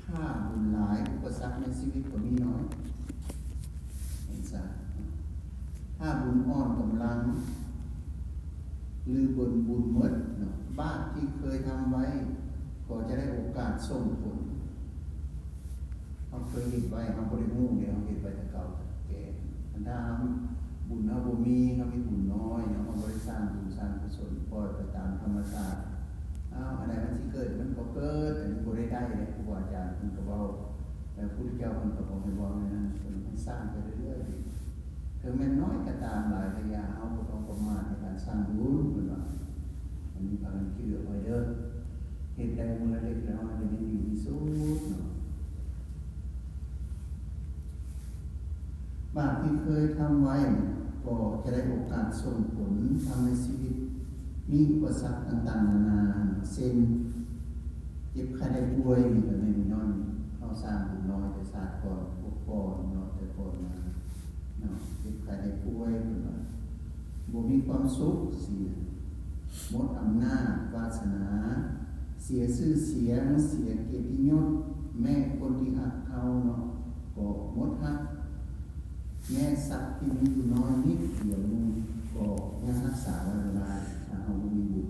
ຖ້າບຸນຫຼາຍ ອຸປະສັກໃນຊີວິດກໍມີໜ້ອຍ. ເຫັນຊະ ຖ້າບຸນອ່ອນກຳລັງ ຫຼືບຸນ ບຸນໝົດເນາະ ບາບທີ່ເຄີຍທຳໄວ້ກໍຈະໄດ້ໂອກາດສົ່ງຜົນ. ເຮົາເຄີຍເຮັດໄວ້ ເຮົາບໍ່ໄດ້ຮູ້ເດ້ ເຮົາເຮັດໄວ້ແຕ່ເກົ່າແຕ່ແກ່. ຄັນຖ້າເຮົາ ບຸນເຮົາບໍ່ມີ ເຮົາມີບຸນນ້ອຍເນາະ ເຮົາບໍ່ໄດ້ສ້າງບຸນສ້າງກຸສົນ ປ່ອຍໄປຕາມທຳມະຊາດ. ອ້າວ ອັນໃດມັນຊິເກີດ ມັນກໍເກີດ, ອັນນີ້ບໍ່ໄດ້ໄດ້ເດ້. ຄູບາອາຈານເພິ່ນກໍເວົ້າ ແລະ ພຸດທະເຈົ້າເພິ່ນກໍບອກໃຫ້ເວົ້າແນວນັ້ນ, ເພິ່ນໃຫ້ສ້າງໄປເລື້ອຍໆ. ເຖິງແມ່ນນ້ອຍກໍຕາມ ຫຼາຍກໍຢ່າ, ເຮົາບໍ່ຕ້ອງປະໝາດໃນການສ້າງບຸນ, ເພິ່ນວ່າ. ອັນນີ້ພາກັນຄິດເອົາໄວ້ເດີ. ເຮັດໄດ້ມື້ລະເລັກລະນ້ອຍກໍຍັງດີທີ່ສຸດເນາະ. ບາບທີ່ເຄີຍທຳໄວ້ກໍຈະໄດ້ໂອກາດສົ່ງຜົນທຳໃຫ້ຊີວິດມີອຸປະສັກຕ່າງໆນານາ, ເຊັ່ນ ເຈັບໄຂ້ໄດ້ປ່ວຍ ນີ້ກໍແມ່ນຍ້ອນເຮົາສ້າງບຸນນ້ອຍແຕ່ຊາດກ່ອນ, ພວກກ່ອນເນາະ, ແຕ່ກ່ອນມາເນາະ, ເຈັບໄຂ້ໄດ້ປ່ວຍ ເພິ່ນວ່າ ບໍ່ມີຄວາມສຸກ, ເສຍ ໝົດອຳນາດວາສະໜາ, ເສຍຊື່ສຽງ, ເສຍກຽດຕິຍົດ, ແມ້ຄົນທີ່ຮັກເຮົາເນາະ ກໍໝົດຮັກ, ແມ້ຊັບທີ່ມີຢູ່ນ້ອຍນິດດຽວໜຶ່ງ ກໍຍັງຮັກສາໄວ້ບໍ່ໄດ້ ຖ້າເຮົາບໍ່ມີບຸນ.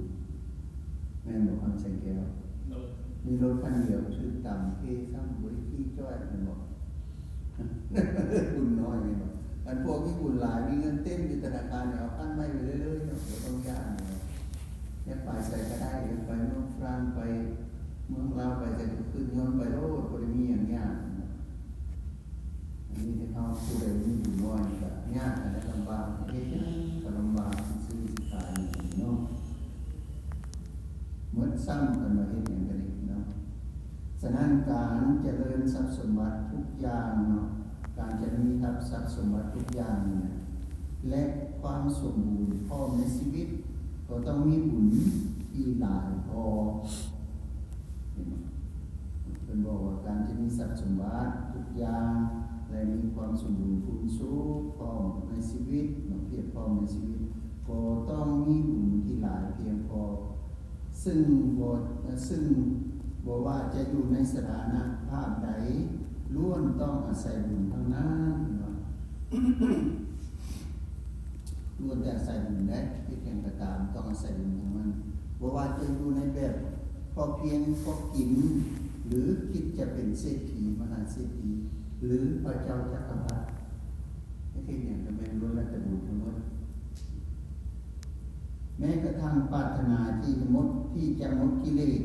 ແມ່ນບໍ່ ຄຳແສງແກ້ວ? ໂດຍ. ມີລົດຄັນດຽວຖືກຕຳເພຊ້ຳ ບໍ່ໄດ້ຂີ່ຈ້ອຍ ແມ່ນບໍ່? ບຸນນ້ອຍແມ່ນບໍ່? ຄັນພວກມີບຸນຫຼາຍ ມີເງິນເຕັມຢູ່ທະນາຄານນີ້ ເອົາຄັນໃໝ່ໄປເລື້ອຍໆເນາະ, ບໍ່ຕ້ອງຢ້ານເນາະ. ຢາກໄປໃສກໍໄດ້, ຢາກໄປເມືອງຝຣັ່ງ ໄປເມືອງລາວ ໄປໃສກໍຂຶ້ນຍົນໄປໂລດ, ບໍ່ໄດ້ມີຫຍັງຍາກເນາະ. ອັນນີ້ທີ່ເຮົາ ຜູ້ໃດມີບຸນນ້ອຍກໍຍາກ ອັນໃດລຳບາກ ເຮັດຫຍັງກໍລຳບາກ ຊິຊື້ຊິຂາຍເນາະ. ໝົດຊ້ຳກັນວ່າເຮັດຫຍັງກໍດີເນາະ. ສະນັ້ນ ການຈະເລີນຊັບສົມບັດທຸກຢ່າງເນາະ, ການຈະມີທັບຊັບສົມບັດທຸກຢ່າງນີ້ນະ ແລະ ຄວາມສົມບູນພ້ອມໃນຊີວິດ ກໍຕ້ອງມີບຸນທີ່ຫຼາຍພໍ. ເຫັນບໍ່? ເພິ່ນບອກວ່າ ການຈະມີຊັບສົມບັດທຸກຢ່າງ ແລະ ມີຄວາມສົມບູນພູນສຸກພ້ອມໃນຊີວິດເນາະ, ພຽບພ້ອມໃນຊີວິດ ກໍຕ້ອງມີບຸນທີ່ຫຼາຍພຽງພໍ. ຊຶ່ງບໍ່ ຊຶ່ງບໍ່ວ່າຈະຢູ່ໃນສະຖານະພາບໃດ ລ້ວນຕ້ອງອາໄສບຸນທັງນັ້ນເນາະ, ລ້ວນແຕ່ອາໄສບຸນເດ້, ເຮັດຫຍັງກໍຕາມ ຕ້ອງອາໄສບຸນທັງນັ້ນ. ບໍ່ວ່າຈະຢູ່ໃນແບບພໍພຽງພໍກິນ ຫຼື ຄິດຈະເປັນເສດຖີ ມະຫາເສດຖີ ຫຼື ພະເຈົ້າຈັກກະພັດ, ເຮັດຫຍັງກໍແມ່ນລ້ວນແລ້ວແຕ່ບຸນທັງໝົດ. ແມ້ກະທັ່ງປາດຖະໜາທີ່ຈະໝົດ ທີ່ຈະໝົດກິເລດ,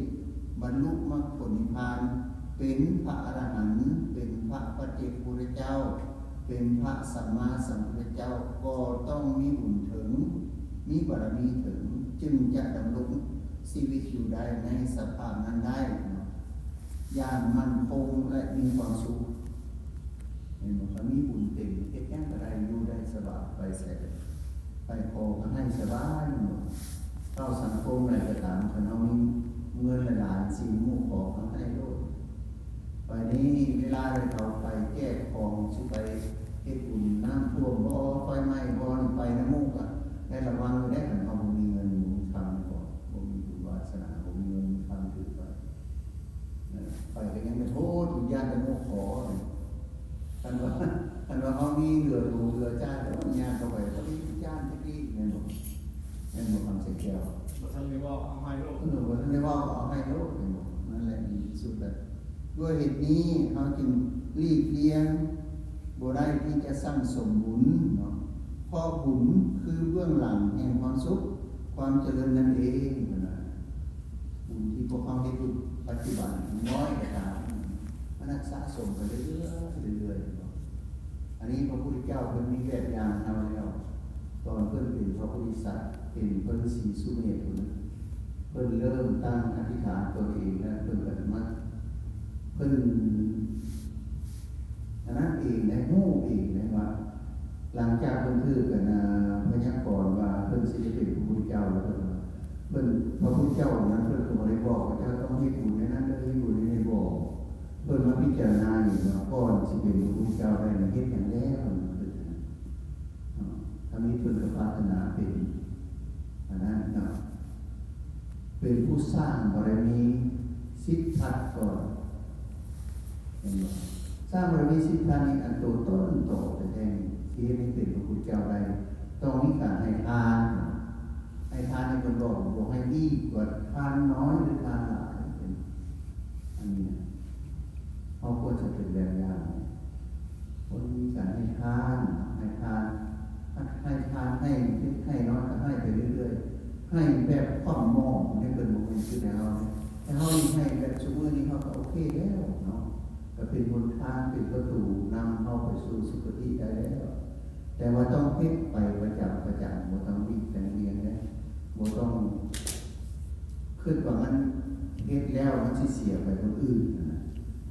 ບັນລຸມັກຜົນນິບພານ, ເປັນພະອະລະຫັນ, ເປັນພະປັດເຈກພຸດທະເຈົ້າ, ເປັນພະສຳມາສຳພຸດທະເຈົ້າ, ກໍຕ້ອງມີບຸນເຖິງ, ມີບາລະມີເຖິງ, ຈຶ່ງຈະດຳລົງຊີວິດຢູ່ໄດ້ໃນສະພາບນັ້ນໄດ້ເນາະ ຢ່າງໝັ້ນຄົງ ແລະ ມີຄວາມສຸກ. ເຫັນບໍ່? ຄັນມີບຸນເຕັມ ເຮັດຫຍັງກໍໄດ້, ຢູ່ໄດ້ສະບາຍ, ໄປໃສກໍໄດ້, ໄປຂໍກໍໃຫ້ສະບາຍ, ເຫັນບໍ່? ເຂົ້າສັງຄົມໃດກໍຕາມ, ຄັນເຮົາມີເງິນຫຼາຍໆ ຊິໝູ່ຂໍກໍໃຫ້ໂລດ. ໄປນີ້ເວລາໃດເຂົາໄປແຈກຂອງ ຊິໄປເຮັດບຸນນ້ຳຖ້ວມບໍ ໄຟໄໝ້ບໍ ນີ້ໄປນຳໝູ່ກໍໄດ້ລະວັງຢູ່ເດ້. ຄັນເຮົາບໍ່ມີເງິນ ບໍ່ມີຄຳກໍ ບໍ່ມີບຸນວາສະໜາ ບໍ່ມີເງິນມີຄຳຖືກໄປ ໄປກໍຍັງໄປໂທດຢູ່ ຢ້ານແຕ່ໝູ່ຂໍ. ຄັນວ່າ ຄັນວ່າເຮົາມີເຫຼືອໂຕເຫຼືອຈ່າຍ ໂອ້ຍ ຍ່າງເຂົ້າໄປ ບໍ່ໄດ້ຢ້ານຈັກດີ້ ແມ່ນບໍ່? ແມ່ນບໍ່ ຄຳໃສແກ້ວ? ບໍ່ທັນໄດ້ເວົ້າເອົາໃຫ້ໂລດ. ເອີ ບໍ່ທັນໄດ້ເວົ້າເອົາໃຫ້ໂລດ ແມ່ນບໍ່? ນັ້ນແຫຼະດີທີ່ສຸດແຫຼະ. ດ້ວຍເຫດນີ້ ເຮົາຈຶ່ງຫຼີກລ່ຽງບໍ່ໄດ້ທີ່ຈະສັ່ງສົມບຸນເນາະ ເພາະບຸນຄືເບື້ອງຫຼັງແຫ່ງຄວາມສຸກ ຄວາມຈະເລີນນັ້ນເອງ ເພິ່ນວ່າ. ບຸນທີ່ພວກເຮົາເຮັດຢູ່ປັດຈຸບັນ ນ້ອຍກໍຕາມ ມັນຮັກສະສົມໄປເລື້ອຍໆ ເລື້ອຍໆ. ອັນນີ້ພະພຸດທະເຈົ້າເພິ່ນມີແບບຢ່າງໃຫ້ເຮົາແລ້ວ ຕອນເພິ່ນເປັນພະໂພທິສັດ ເປັນເພິ່ນສີສຸເມດພຸ້ນນະ ເພິ່ນເລີ່ມຕັ້ງອະທິຖານຕົນເອງ ແລະ ເພິ່ນກໍມາ ເພິ່ນ ອັນນັ້ນເອງໄດ້ຮູ້ເອງໄດ້ວ່າ ຫຼັງຈາກເພິ່ນຖືກກັນນາ ພະຍາກອນວ່າເພິ່ນຊິໄດ້ເປັນພະພຸດທະເຈົ້າແລ້ວ ເພິ່ນວ່າ ເພິ່ນ ພະພຸດທະເຈົ້າອົງນັ້ນ ເພິ່ນກໍບໍ່ໄດ້ບອກວ່າເຈົ້າຕ້ອງເຮັດບຸນໃນນັ້ນເດີ ເຮັດບຸນໃນນີ້ ບໍ່. ເພິ່ນມາພິຈາລະນາເອງວ່າ ກ່ອນຊິເປັນພະພຸດທະເຈົ້າໄດ້ນະ ເຮັດຫຍັງແລ້ວ ເພິ່ນວ່າ ທຳອິດເພິ່ນກໍປາດຖະໜາເປັນ ອັນນັ້ນເນາະ ເປັນຜູ້ສ້າງບາລະມີສິດທັດກ່ອນ. ແມ່ນບໍ່? ສ້າງບາລະມີສິບທັດນີ້ ອັນໂຕຕົ້ນຕໍແທ້ໆນີ້ ຊິເຮັດໃຫ້ເປັນພະພຸດທະເຈົ້າໄດ້ ຕ້ອງມີການໃຫ້ທານ. ໃຫ້ທານນີ້ເພິ່ນບອກ ບໍ່ໃຫ້ດີກວ່າທານນ້ອຍ ຫຼື ທານຫຼາຍ. ເປັນ ອັນນີ້ນະ ເຮົາຄວນຈະເປັນແບບຢ່າງ ຄົນມີການໃຫ້ທານ ໃຫ້ທານ ໃຫ້ທານ ໃຫ້ເລັກໃຫ້ນ້ອຍກໍໃຫ້ໄປເລື້ອຍໆ ໃຫ້ແບບຂວ້ຳໝອງໃຫ້ເພິ່ນ ບໍ່ແມ່ນຄືແນວເຮົາ. ແຕ່ເຮົານີ້ໃຫ້ແບບ ຊຸມື້ນີ້ເຮົາກໍໂອເຄແລ້ວເນາະ ກໍເປັນຫົນທາງ ເປັນປະຕູນຳເຮົາໄປສູ່ສຸຄະຕິໄດ້ແລ້ວ. ແຕ່ວ່າຕ້ອງເຮັດໄປປະຈຳ ປະຈຳ ບໍ່ຕ້ອງຫຼີກແຕ່ງລ່ຽງເດ້ ບໍ່ຕ້ອງຄິດວ່າມັນເຮັດແລ້ວມັນຊິເສຍໄປຄົນອື່ນນະ.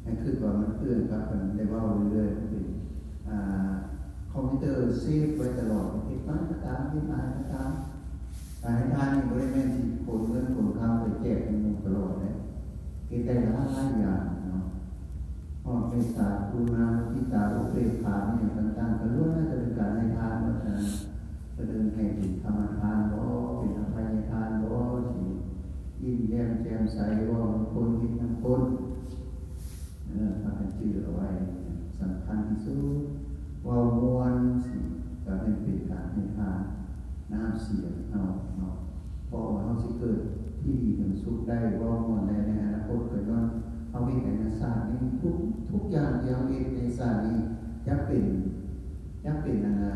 ໃຫ້ຄິດວ່າມັນເຄື່ອງກັບ ເພິ່ນໄດ້ເວົ້າເລື້ອຍໆ ເປັນ ອ່າ ຄອມພິວເຕີເຊບໄວ້ຕະຫຼອດ ເຮັດໜ້ອຍກໍຕາມ ເຮັດຫຼາຍກໍຕາມ. ການໃຫ້ທານນີ້ບໍ່ໄດ້ແມ່ນຊິຂົນເງິນຂົນຄຳໄປແຈກໃຫ້ໝູ່ຕະຫຼອດເດ້ ເຮັດໄດ້ຫຼາຍໆຢ່າງເນາະ. ຮອດເມດຕາ ກະລຸນາ ມຸທິຕາ ອຸເບກຂາ ອີ່ຫຍັງຕ່າງໆ ກໍລ້ວນແລ້ວແຕ່ເປັນການໃຫ້ທານໝົດນະ. ເພິ່ນເອີ້ນໃຫ້ເປັນທຳມະທານບໍ ເປັນອະໄພຍະທານບໍ ຊິຍິ້ມແຍ້ມແຈ່ມໃສ ເວົ້ານຳຄົນ ເຮັດນຳຄົນ. ເອີ ພາກັນຈື່ເອົາໄວ້ ສຳຄັນທີ່ສຸດ. ເວົ້າມ່ວນຊິ ກໍແມ່ນເປັນການໃຫ້ທານນ້ຳເສຍເຮົາເນາະ. ເພາະວ່າເຮົາຊິເກີດທີ່ດີເຖິງສຸກໄດ້ ເວົ້າມ່ວນໄດ້ໃນອະນາຄົດ ກໍຍ້ອນເຮົາເຮັດໃຫ້ໃນຊາດນີ້ ທຸກ ທຸກຢ່າງທີ່ເຮົາເຮັດໃນຊາດນີ້ ຈະເປັນ ຈະເປັນອັນນາ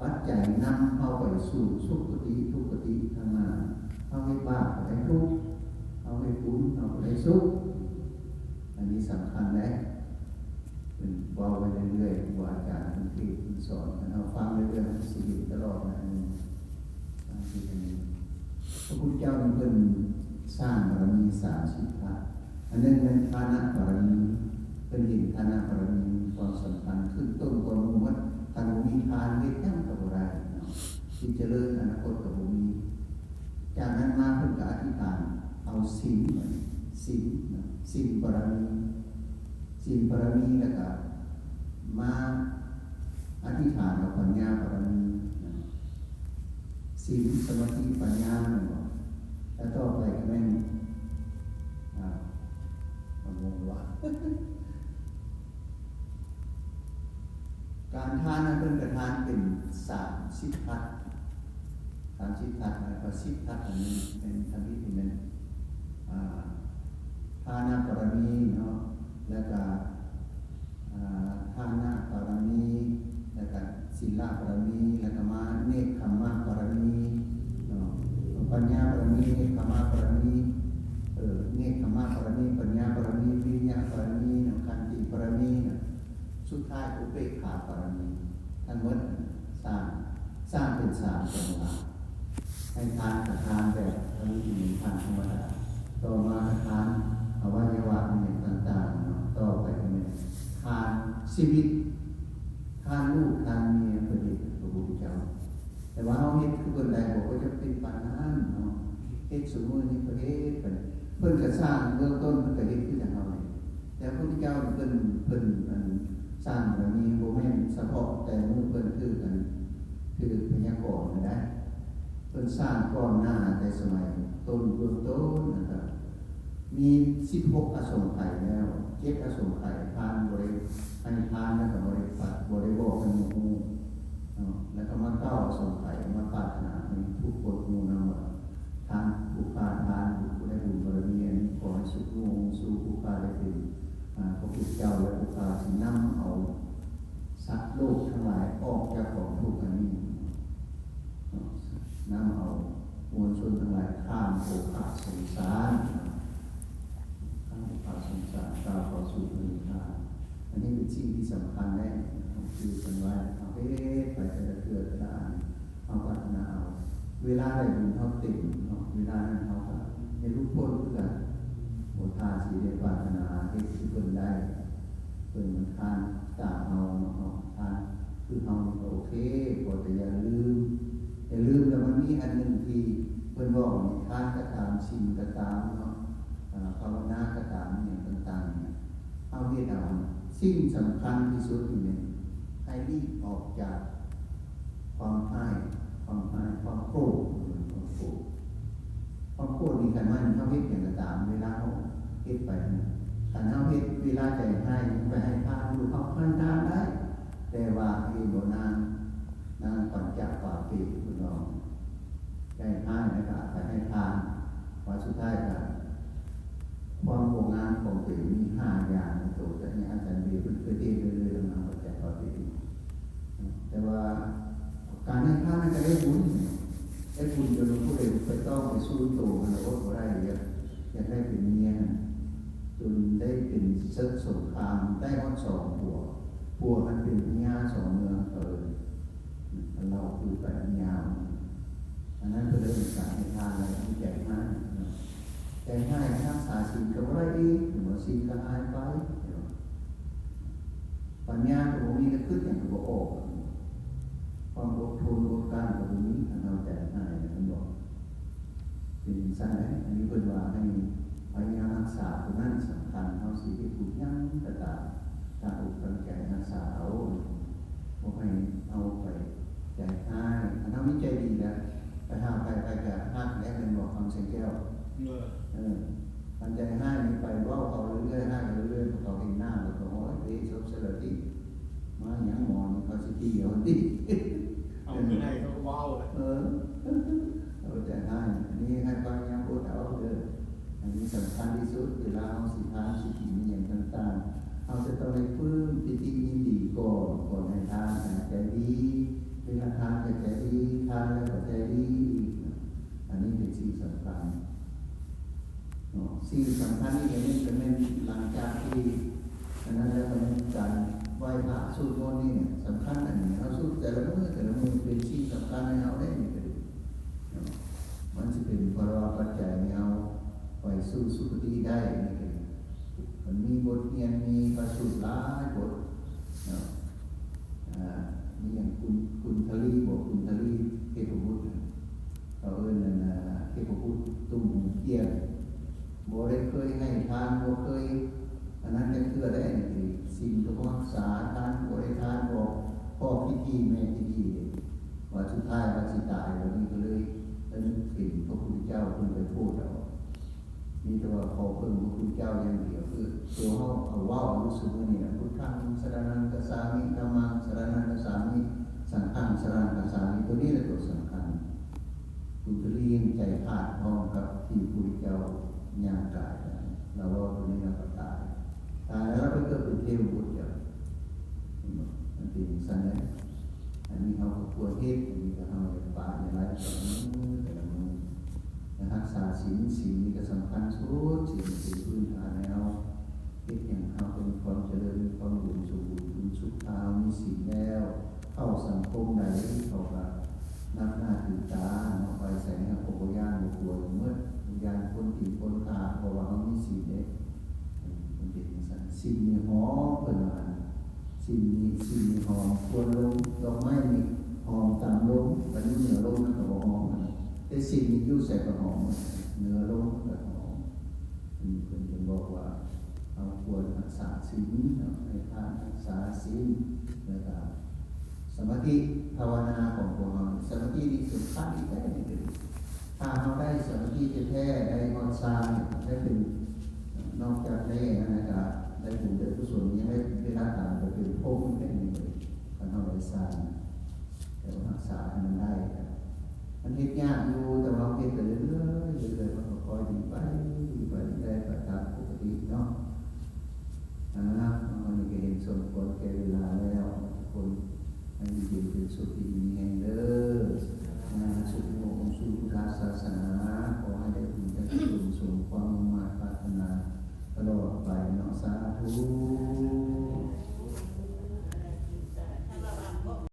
ປັດໄຈນຳເຮົາໄປສູ່ສຸຄະຕິ ທຸກຄະຕິທາງໜ້າ. ເຮົາເຮັດບາບກໍໄດ້ທຸກ ເຮົາເຮັດບຸນເຮົາກໍໄດ້ສຸກ. ອັນນີ້ສຳຄັນເດ້ ເພິ່ນເວົ້າໄວ້ເລື້ອຍໆ ຄູບາອາຈານເພິ່ນເທດເພິ່ນສອນ ຄັນເຮົາຟັງເລື້ອຍໆ ເຮົາຊິເຫັນຕະຫຼອດນະ. ອັນນີ້ ອັນນີ້ ພະພຸດທະເຈົ້ານີ້ເພິ່ນສ້າງບາລະມີສາມສິບທັດ. ອັນໜຶ່ງແມ່ນທານະບາລະມີ ເພິ່ນເຫັນທານະບາລະມີມີຄວາມສຳຄັນ ຂຶ້ນຕົ້ນກວ່າໝູ່ໝົດ. ຄັນບໍ່ມີທານ ເຮັດຫຍັງກໍບໍ່ໄດ້ເນາະ ຊິຈະເລີນອະນາຄົດກໍບໍ່ມີ. ຈາກນັ້ນມາເພິ່ນກໍອະທິຖານເອົາສິນ ສິນນະ ສິນບາລະມີ ສິນບາລະມີ ແລ້ວກໍມາອະທິຖານເອົາປັນຍາບາລະມີນະ ສິນ ສະມາທິ ປັນຍາ ແມ່ນບໍ່? ແລ້ວຕໍ່ໄປກໍແມ່ນ ອ່າ ມັນງົງວ່າ ການທານນັ້ນເພິ່ນກະທານເປັນສາມສິບທັດ ສາມສິບທັດ ແລ້ວກໍສິບທັດ ອັນນີ້ແມ່ນທຳອິດນີ້ແມ່ນ ອ່າ ທານະບາລະມີເນາະ ແລ້ວກະ ອ່າ ທານະບາລະມີ ແລ້ວກະສິນລະບາລະມີ ແລ້ວກະມາເນກຂຳມະບາລະມີເນາະ ປັນຍາບາລະມີ ເນກຂຳມະບາລະມີ ເອີ ເນກຂຳມະບາລະມີ ປັນຍາບາລະມີ ວິລິຍະບາລະມີເນາະ ຂັນຕິບາລະມີເນາະ ສຸດທ້າຍອຸເບກຂາບາລະມີ. ທັງໝົດສ້າງ ສ້າງເປັນສາມກຳລັງ ໃຫ້ທານກະທານແບບທຳອິດນີ້ ທານທຳມະດາ ຕໍ່ມາກະທານອະໄວຍະວະອີ່ຫຍັງຕ່າງໆເນາະ ຕໍ່ໄປກໍແມ່ນທານຊີວິດ ທານລູກທານເມຍ ເພິ່ນເຮັດໃຫ້ພະພຸດທະເຈົ້າ. ແຕ່ວ່າເຮົາເຮັດຄືເພິ່ນໄດ້ບໍ່? ບໍ່ຈຳເປັນປານນັ້ນເນາະ ເຮັດຊຸມື້ນີ້ເພິ່ນເຮັດ ເພິ່ນ ເພິ່ນກະສ້າງເບື້ອງຕົ້ນ ເພິ່ນກະເຮັດຄືກັນເຮົານີ້. ແຕ່ພະພຸດທະເຈົ້າເພິ່ນ ເພິ່ນ ອັນ ສ້າງບາລະມີ ບໍ່ແມ່ນສະເພາະແຕ່ມື້ເພິ່ນຖືກ ອັນ ຖືກພະຍາກອນນະໄດ໋ ເພິ່ນສ້າງກ່ອນໜ້າແຕ່ສະໄໝຕົ້ນ ເບື້ອງຕົ້ນນັ້ນກະມີສິບຫົກອະສົງໄຂແລ້ວ ເຈັດອະສົງໄຂ ທ່ານບໍ່ໄດ້ໃຫ້ທານ ແລ້ວກະບໍ່ໄດ້ປັດ ບໍ່ໄດ້ບອກໃຫ້ໝູ່ຮູ້ເນາະ ແລ້ວກະມາເກົ້າອະສົງໄຂ ມາປາດຖະໜາໃຫ້ທຸກຄົນຮູ້ນຳວ່າ ທ່ານຜູ້ຂ້າທານ ຜູ້ໄດ້ບຸນບາລະມີອັນນີ້ ຂໍໃຫ້ຊຸກຍູ້ສູ່ຜູ້ຂ້າໄດ້ເປັນ ອາ ພະພຸດທະເຈົ້າ ແລະ ຜູ້ຂ້າຊິນຳເອົາສັດໂລກທັງຫຼາຍອອກຈາກກອງທຸກອັນນີ້ເນາະ ນຳເອົາມວນຊົນທັງຫຼາຍຂ້າມໂອຄະສົງສານ ຂ້າມໂອຄະສົງສານ ກ້າວເຂົ້າສູ່ພະນິບພານ. ອັນນີ້ເປັນສິ່ງທີ່ສຳຄັນເດ້ ເຮົາຈື່ກັນໄວ້ ເຮົາເຮັດໄປແຕ່ລະເທື່ອແຕ່ລະອັນ ເຮົາປາດຖະໜາເອົາ ເວລາໃດບຸນເຮົາເຕັມເນາະ ເວລານັ້ນເຮົາກະໄດ້ຫຼຸດພົ້ນຄືກັນ. ບໍ່ຖ້າຊິໄດ້ປາດຖະໜາເຮັດຄືເພິ່ນໄດ້ ເພິ່ນມັນທານຕາມເຮົາເນາະ ເຮົາທານຄືເຮົານີ້ກະໂອເຄ. ຂໍແຕ່ຢ່າລືມ ຢ່າລືມ ແລ້ວມັນມີອັນໜຶ່ງທີ່ເພິ່ນບອກນີ້ ທານກະຕາມ ສິນກະຕາມເນາະ ອາ ພາວະນາກະຕາມ ອີ່ຫຍັງຕ່າງໆນີ້ ເຮົາເຮັດເອົາ ສິ່ງສຳຄັນທີ່ສຸດນີ້ແມ່ນໃຫ້ຫຼີກອອກຈາກ ຄວາມຮ້າຍ ຄວາມຮ້າຍ ຄວາມໂກດ ຄວາມໂກດ ຄວາມໂກດນີ້ ຄັນວ່າເຮົາເຮັດຫຍັງກະຕາມ ເວລາເຮົາເຮັດໄປຫັ້ນນະ ຄັນເຮົາເຮັດເວ ໃຈຮ້າຍໄປໃຫ້ທານຢູ່ ເຮົາໃຫ້ທານໄດ້ ແຕ່ວ່າເຫັນບໍ່ນາງ ນາງປັນຈະປາເປ ເພິ່ນວ່າໃຈຮ້າຍນະ ກໍໄປໃຫ້ທານ ວ່າສຸດທ້າຍກໍ ຄວາມບໍ່ງາມຂອງຕົວເອງມີຫ້າຢ່າງໃນໂຕ ແຕ່ນີ້ອາຈານເບເພິ່ນເຄີຍເທດໄວ້ເລີຍນຳ ນາງປັນຈະປາເປ. ແຕ່ວ່າການໃຫ້ທານນັ້ນກໍໄດ້ບຸນ ໄດ້ບຸນຈົນວ່າຜູ້ໃດໄປຕ້ອງໄປສູນໂຕຫັ້ນ ອດບໍ່ໄດ້ ຢາກ ຢາກໄດ້ເປັນເມຍຫັ້ນ ຈົນໄດ້ເປັນເສິກສົງຄາມ ໄດ້ຮອດສອງຜົວ ຜົວຫັ້ນເປັນພະຍາສອງເມືອງ ເອີ ເລົ່າຄືໄປຍາວ ອັນນັ້ນເພິ່ນເອີ້ນການໃຫ້ທານ ແລະ ມີໃຈຮ້າຍ ໃຈຮ້າຍຮັກສາສິນກໍບໍ່ໄດ້ອີກ ເຫັນບໍ່? ສິນກໍຫາຍໄປ ເຫັນບໍ່? ປັນຍາກໍບໍ່ມີ ແລ້ວຄິດຫຍັງກໍບໍ່ອອກ ຄວາມອົດທົນອົດກັ້ນກໍບໍ່ມີ ຄັນເຮົາໃຈຮ້າຍ ເຫັນບໍ່? ເປັນຈັ່ງຊັ້ນແຫຼະ ອັນນີ້ເພິ່ນວ່າໃຫ້ພະຍາຍາມຮັກສາຜູ້ນັ້ນສຳຄັນ ເຮົາຊິເຮັດບຸນຫຍັງກໍຕາມ ຕັ້ງອົກຕັ້ງໃຈຮັກສາເອົາ ບໍ່ໃຫ້ເຮົາໄປໃຈຮ້າຍ ຄັນເຮົາມີໃຈດີແລ້ວ ໄປຫາໃຜ ໃຜກໍຮັກແຫຼະ ແມ່ນບໍ່ ຄຳແສງແກ້ວ? ເອີ ເອີ ຄັນໃຈຮ້າຍນີ້ໄປເວົ້າເຂົາເລື້ອຍໆ ຮ້າຍເຂົາເລື້ອຍໆ ເຂົາເຫັນໜ້າແລ້ວກໍ ໂອ້ຍ ເຕະສົບໃສ່ລະຕິ ມາຫຍັງໝໍນີ້ ເຂົາຊິຕີເຮົາຕິ ເອົາຄືໃຫ້ເຂົາເວົ້າແຫຼະ ເອີ ເອົາໃຈຮ້າຍ ອັນນີ້ໃຫ້ພະຍາຍາມອົດເອົາເດີ ອັນນີ້ສຳຄັນທີ່ສຸດ ເວລາເຮົາຊິທານ ຊິກິນອີ່ຫຍັງຕ່າງໆ ເຮົາຈະຕ້ອງໄດ້ປຶ້ມປີຕິຍິນດີກ່ອນ ກ່ອນໃຫ້ທານ ໃຈດີ ເວລາທານກໍໃຈດີ ທານແລ້ວກໍໃຈດີອີກ ອັນນີ້ເປັນສິ່ງສຳຄັນເນາະ ສິ່ງສຳຄັນອີກອັນໜຶ່ງກໍແມ່ນ ຫຼັງຈາກທີ່ອັນນັ້ນແລ້ວ ກໍແມ່ນການໄຫວ້ພະ ສູດມົນນີ້ສຳຄັນ ອັນນີ້ເຮົາສູດແຕ່ລະມື້ ແຕ່ລະມື້ເປັນສິ່ງສຳຄັນໃຫ້ເຮົາເດ້ ນີ້ກໍດີເນາະ ມັນຊິເປັນພະລະວະປັດໄຈໃຫ້ເຮົາໄປສູ່ສຸຄະຕິໄດ້ ນີ້ກໍດີ ມັນມີບົດຮຽນ ມີພະສູດຫຼາຍບົດເນາະ ອ່າ ມີຫຍັງ ກຸນ ກຸນທະລີບໍ ກຸນທະລີເທບພະບຸດ ເຂົາເອີ້ນອັນນ່າ ເທບພະບຸດຕຸ້ມຫົງກ້ຽງ ບໍ່ໄດ້ເຄີຍໃຫ້ທານ ບໍ່ເຄີຍອັນນັ້ນຈັກເທື່ອເດ້ ສິນກໍບໍ່ຮັກສາ ທານກໍບໍ່ໄດ້ທານ ບໍ່ພໍ້ຂີ້ຖີ່ແມ່ຂີ້ຖີ່ເດ້ ວ່າສຸດທ້າຍວ່າຊິຕາຍ ບັດນີ້ກໍເລີຍລະນຶກເຫັນພະພຸດທະເຈົ້າ ເພິ່ນໄປໂພດເອົາ ມີແຕ່ວ່າຂໍເພິ່ງພະຄຸນເຈົ້າຢ່າງດຽວ ຄືຕົວເຮົາເອົາເວົ້າຢູ່ຊຸມື້ນີ້ນະ ພຸດທັງສະຣະນັງກັດສາມິ ທຳມັງສະຣະນັງກັດສາມິ ສັງຄັງສະຣະນັງກັດສາມິ ຕົວນີ້ແຫຼະຕົວສຳຄັນ ຄຸນຈະລີນໃຈຂາດພ້ອມກັບທີ່ພະພຸດທະເຈົ້າຍ່າງກາຍໄປ ລາວເວົ້າຕົວນີ້ລາວກໍຕາຍ ຕາຍແລ້ວລາວໄປເກີດເປັນເທວະບຸດເຈົ້າ ເຫັນບໍ່? ມັນເປັນຈັ່ງຊັ້ນເດ້. ອັນນີ້ເຮົາກໍຄວນເຮັດ ອັນນີ້ກໍເຮົາຢ່າປະຢ່າໄລແຕ່ລະມື້ແຕ່ລະມື້ ແລະ ຮັກສາສິນ ສິນນີ້ກໍສຳຄັນສຸດ ສິນເປັນພື້ນຖານໃຫ້ເຮົາເຮັດຫຍັງເຮົາກໍມີຄວາມຈະເລີນ ມີຄວາມອຸດົມສົມບູນ ຄວາມສຸກ ຖ້າເຮົາມີສິນແລ້ວ ເຂົ້າສັງຄົມໃດເຂົາກໍນັບໜ້າຖືຕາເນາະ ໄປໃສເຮົາກໍບໍ່ຢ້ານບໍ່ກົວຫຍັງໝົດ ບໍ່ຢ້ານຄົນຕີຄົນຂ້າ ເພາະວ່າເຮົາມີສິນເດ້ ເອີ ມັນເປັນຈັ່ງຊັ້ນ ສິນນີ້ຫອມ ເພິ່ນວ່າ ສິນນີ້ ສິນນີ້ຫອມ ຄວນລົມ ດອກໄມ້ນີ້ຫອມຕາມລົມ ຄັນຢູ່ເໜືອລົມມັນກໍບໍ່ຫອມ ແຕ່ສິນນີ້ຢູ່ໃສກໍຫອມ ເໜືອລົມກໍຫອມ ອັນນີ້ເພິ່ນຈຶ່ງບອກວ່າ ເຮົາຄວນຮັກສາສິນເນາະ ໃຫ້ທານຮັກສາສິນ ແລ້ວກໍສະມາທິພາວະນາຂອງພວກເຮົາ ສະມາທິນີ້ສຳຄັນອີກເດ້ ນີ້ເປັນ ຖ້າເຮົາໄດ້ສະມາທິແທ້ໆ ໄດ້ຮອດຊານ ໄດ້ເປັນ ນອກຈາກໄດ້ອັນນັ້ນແລ້ວ ກໍໄດ້ບຸນໄດ້ກຸສົນ ຍັງໄດ້ເວລາຕາຍໄປເປັນພົມອີກເດ້ ຄັນເຮົາໄດ້ຊານ ແຕ່ວ່າຮັກສາໃຫ້ມັນໄດ້ ມັນເຮັດຍາກຢູ່ ແຕ່ວ່າເຮົາເຮັດໄປເລື້ອຍໆ ເລື້ອຍໆ ມັນກໍຄ່ອຍດີໄປ ດີໄປ ໄດ້ໄປຕາມປົກກະຕິເນາະ. ອ່າ ມື້ນີ້ກໍເຫັນສົມຄວນແກ່ເວລາແລ້ວ ທຸກຄົນໃຫ້ຢູ່ເຢັນເປັນສຸກ ຢູ່ດີມີແຮງເດີ້. ສາທຸ ອານຸໂມທະນາບຸນສູ່ພຸດທະສາສະໜາ ຂໍໃຫ້ໄດ້ບຸນໄດ້ກຸສົນສົມຄວາມມຸ່ງມາດປາດຖະໜາຕະຫຼອດໄປເນາະ ສາທຸ.